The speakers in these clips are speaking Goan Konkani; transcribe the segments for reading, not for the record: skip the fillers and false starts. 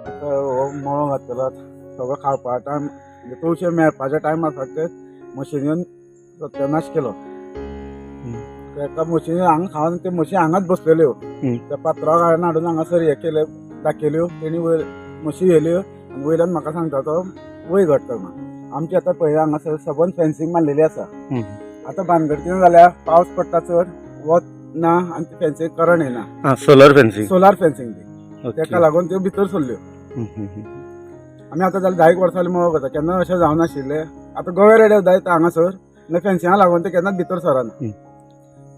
आतां हो मळो घातलेलो सगळो खावपा टायम, म्हणजे तवशे मेळपाच्या टायमार फक्त मशिनीन सत्यानाश केलो. एका म्हशी हांगा खावन ते म्हशी हांगाच बसलेल्यो. त्या पात्रांव हाडून हाडून हांगासर हें केलें, दाखयल्यो तेणी. वयर म्हशी येयल्यो आनी वयल्यान म्हाका सांगता तो वय घडटा म्हणून. आमची आतां पळय हांगासर सबंद फेन्सींग मारलेली आसा. आतां भानगड कितें जाल्या, पावस पडटा चड, वत ना आनी ती फेन्सींग करंट येना. हा, सोलर फेन्सिंग. सोलार फेन्सींग ती. तेका लागून त्यो भितर सरल्यो. आमी आतां जाल्यार 10 वर्सां जालीं मळो करता, केन्ना अशें जावनाशिल्लें. आतां गोवे रेडे जायत हांगासर, म्हणल्यार फेन्सिंगा लागून ते केन्नाच भितर सरना.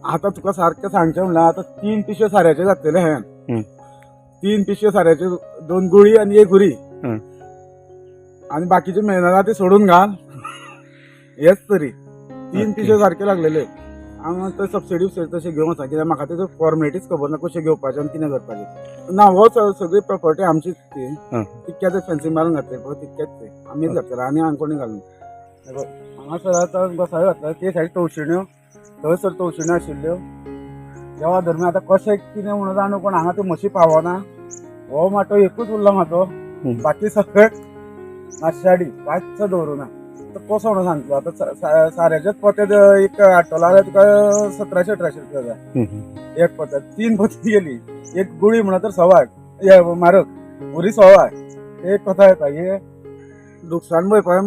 आतां तुका सारकें सांगचें म्हणल्यार आतां 3 पिशव्यो साऱ्याच्यो घातलेले हांवें. 3 पिशव्यो साऱ्याच्यो, 2 गुळी आनी 1 हुरी. आनी बाकीचे मेहनत ती सोडून घाल. हेच तरी 3 पिशव्यो सारक्यो लागलेल्यो. हांव आतां सबसिडी तशें घेवंक वचा, कित्याक म्हाका तेजो फॉर्मेलिटीज खबर ना, कशें घेवपाचें आनी कितें करपाचें. ना, हो सगळी प्रॉपर्टी आमचीच ती. तितक्याच फेन्सिंग मारून घातली पळय, तितकेच ते आमीच घातलेले आनी हांगा कोणी घालून. हांगासर आतां घोसाळे घातले, ते सायड तवशिण्यो, थंयसर तवशिण्यो आशिल्ल्यो. देवा धर्मी आतां कशें कितें म्हणून जाणू, कोण हांगा त्यो म्हशी पावना. हो माटो एकूच उरला म्हाजो, बाकी सगळे नाशाडी, कांयच दवरूना. आतां कसो म्हणून सांगतलो? आतां साऱ्याचेच पोते एक हाडटलो जाल्यार तुका 1700-1800 रुपया जाय एक पोत्याक. 3 पोती गेली. एक गुळी म्हणा तर 125 हे म्हारग, हुरी 125, एक कथा येता. हे लुकसाण भरपाय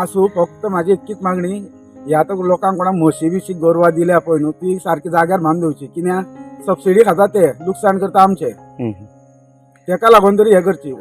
आसूं, फक्त म्हाजी इतकीच मागणी, हे आतां लोकांक कोणाक म्हशी बिशी गोरवां दिल्या पळय न्हू, ती सारकी जाग्यार बांदून दिवची. कित्याक सबसिडी खाता ते, लुकसाण करता आमचें. तेका लागून तरी हें करची.